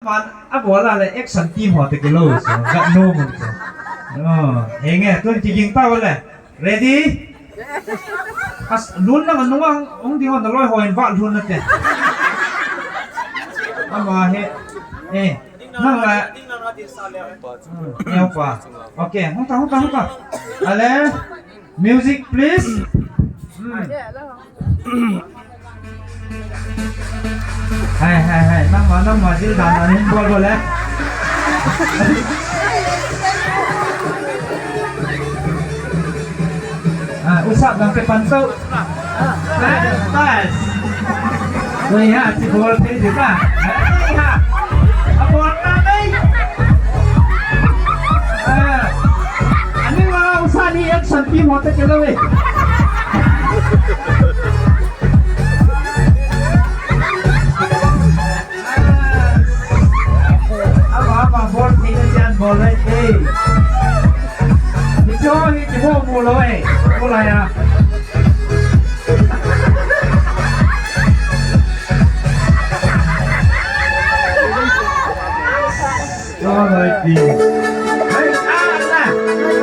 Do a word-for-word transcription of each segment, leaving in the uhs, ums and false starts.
Man, abol a le action team ho te kilou so, gat no mun so. Oh, henge, tun kiging tau le. Ready? As, lun na nung ang, ang di ho na loi ho in va lun na te. Ama he. Eh, nang la. Hmm, neo pa. Okay, hung ta, hung ta, hung ta. Ale, music please. Hmm. Hai, hai, hai. Nangma, nangma, jil dan dan hin bol bol le. Ah, usap nang pe pan to. Pas, pas. Oi ha, ti bol pe di ba. Hai ha. Abol na dai. Ah. Ani ma usa ni action team ho te kilou e. Ama, ama, bol thei na chan bol le, eh. Hicho hi kimu mu lou, eh. Bol a ya. Alright. Hey, ah, la.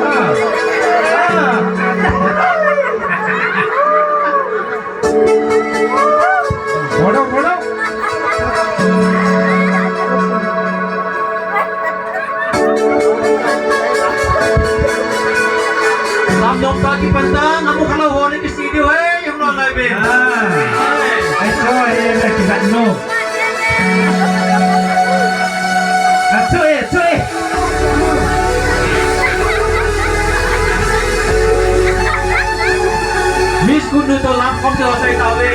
Ah. Ah. Bolo, bolo. Lam jong ta kipan ta, namu khala ho ni kisi diu he, yung lo lai be. Ah. Hey. Ay, so, eh, na kibat mo. Achu e, achu e. Miss Kunu to lam kom to sai tau e.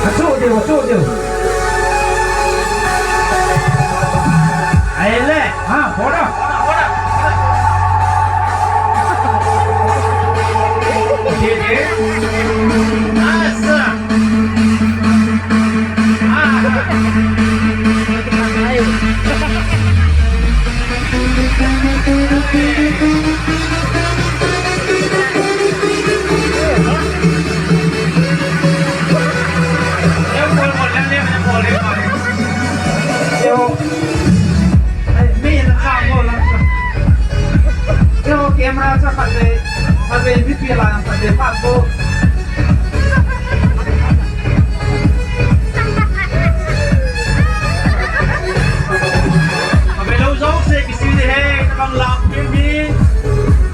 Achu diu, achu diu. Ahile, ha, bora. Asa. Camera sa khat le, khat le, V P la, khat le, khat le. Abe lo jong se kisi de he, tabang lam kim hi.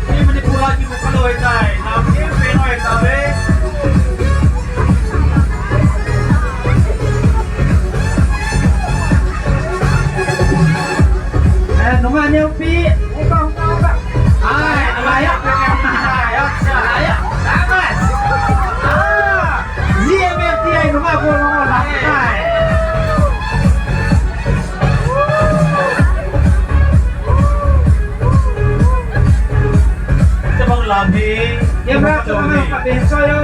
Ni Manipur la kimu kalo he tai, lam kim pe no he ta ve. Eh, nunga neo pi. Upa, upa, upa. Ai, ai, ai, ai, ai, ai, ai. Sabas. Ah. G M F T I nunga ko nunga la. Tabang lam hi. Camera ko nunga ka ben so yo.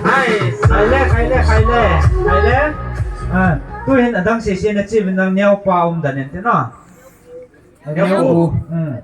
Hai, hai le, hai le, hai le, hai le. Ah, tuhin adang sese na chi vin nang neo pa um dan en te no. Neo pu. Hmm.